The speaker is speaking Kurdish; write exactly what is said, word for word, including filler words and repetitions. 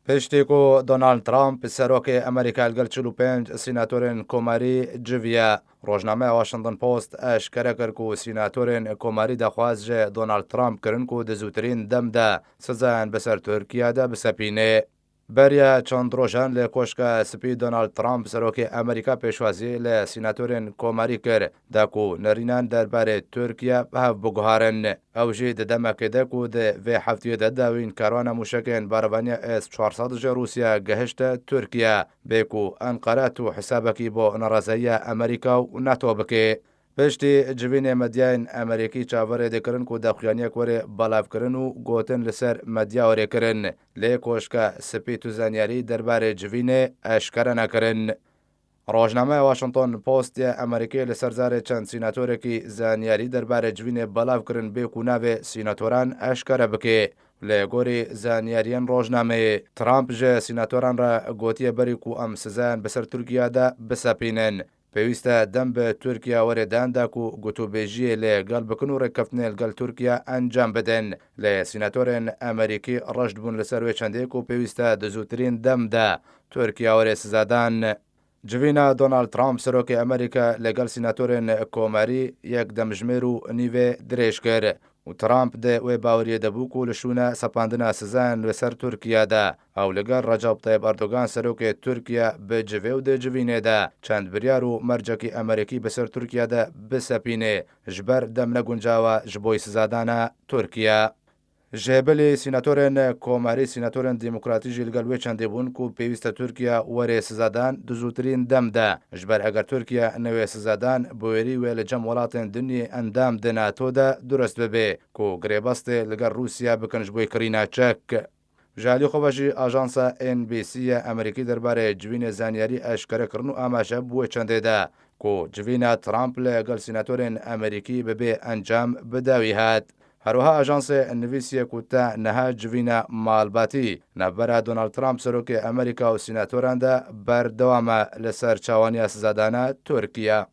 Piştî ku Donald Trump, serokê Amerîka, li gel çil û pênc sînatorên komarî civiye, rojnameya Washington Post eşkere kir ku sînatorên komarî daxwaz ji Donald Trump kirin ku di zûtirîn dem de sizayên bi ser Tirkiye de bisepîne. Beriya çend rojan li Koşka Spî Donald Trump, serokê Amerîka, pêşwazî li sînatorên komarî kir, da ku nerînan derbarê Tirkiye bi hev biguharin. Ew jî di demekê de ku di vê heftiyê de dawîn karwana mûşekên barevaniya S çar sed ji Rûsya gehişte Tirkiye, bê ku Enqere tu hesabekî bo nerezeyiya Amerîka û NATO bike. Piştî civînê medyayên Amerîkî çaverê dikirin ku daxuyaniyek were belavkirin û gotin li ser medya were kirin. Lê Koşka Spî tu zanyarî derbarê civînê eşkere nekirin. Rojnameya Washington Post ya Amerîkê li ser zarê çend sînatorekî zanyarî derbarê civînê belav kirin, bê ku navê sînatoran eşkere bike. Li gorî zanyariyên rojnameyê, Trump ji sînatoran re gotiye berî ku em sizayan bi ser Tirkiye de bisepînin, pêwîst e dem bi Tirkiye were dan da ku gotûbêjiyê li gel bikin û rêkeftinê li gel Tirkiye encam bidin. Lê sînatorên Amerîkî reşt bûn li ser wê çendê ku pêwîst e di zûtirîn dem de Tirkiye were sizadan. Civîna Donald Trump, serokê Amerîka, li gel sînatorên komarî yek demjimêr û nîvê dirêj kir û Trump di wê baweriyê de bû ku li şûna sepandina sizayan li ser Tirkiye de ew li gel Recep Tayyip Erdogan, serokê Tirkiye, bicivê û di civînê de çend biryar û mercekî Amerîkî bi ser Tirkiye de bisepînê, ji ber dem neguncawa ji bo sizadana Tirkiye. Ji bilî sînatorên komarî, sînatorên demokratî jî li gel wê çendê bûn ku pêwîst e Tirkiye were sizadan di zûtirîn dem de. Ji ber eger Tirkiye newê sizadan, bi wêrî wê li cem welatên din yê endam di NATO de durust bibe ku girêbestê li gel Rûsya bikin ji bo kirîna çek. Ji alî xwe ve jî ajansa N B C ya Amerîkî derbarê civînê zanyarî eşkere kirin û amaje bi wê çendê de ku civîna Trump li gel sînatorên Amerîkî bi bê encam bi dawî hat. Herwiha ajansê nivîsiye ku ta niha civîna malbatî navbera Donald Trump, serokê Amerîka, û sînatoran de berdewam e li ser çawaniya sizadana Tirkiye.